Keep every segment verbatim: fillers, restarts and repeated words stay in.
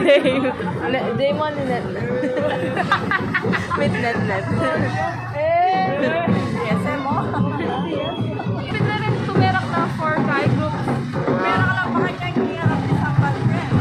Ne-, Demon ni Net Net. With Net Net. Yes, eh, mo. Pwede na rin tumerak ng four guy group. Merak lang baka niya yung hirap sa boyfriend.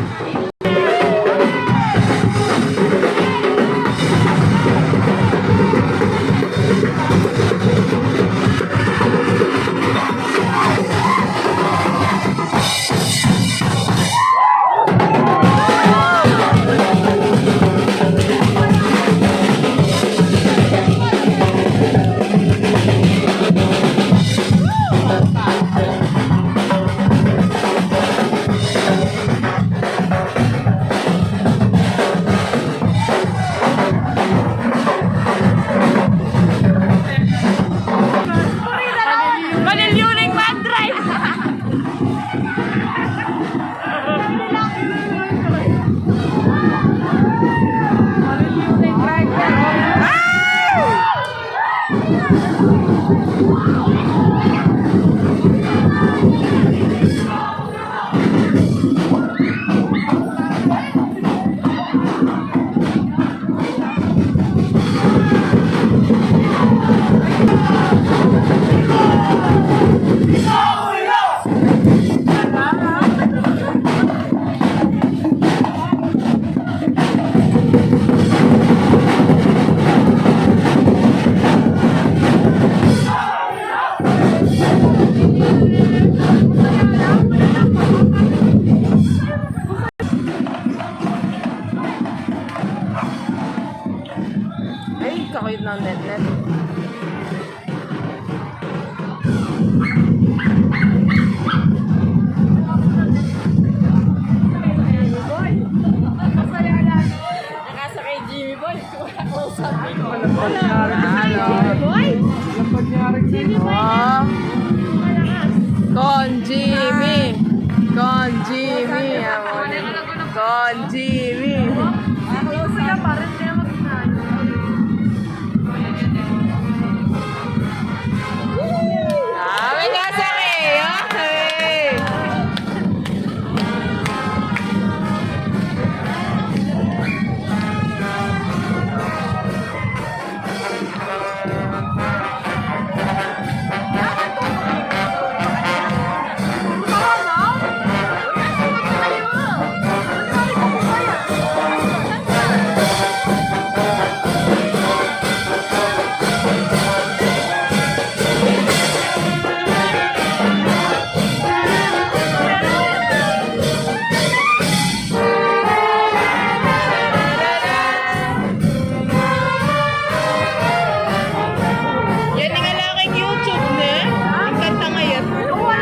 Manilyuning mandray! Ay, kakuyot ng Net Net. Nakasakay Jimmy Boy. Close up. Ano nangyari? Jimmy Boy. Ano nangyari? Jimmy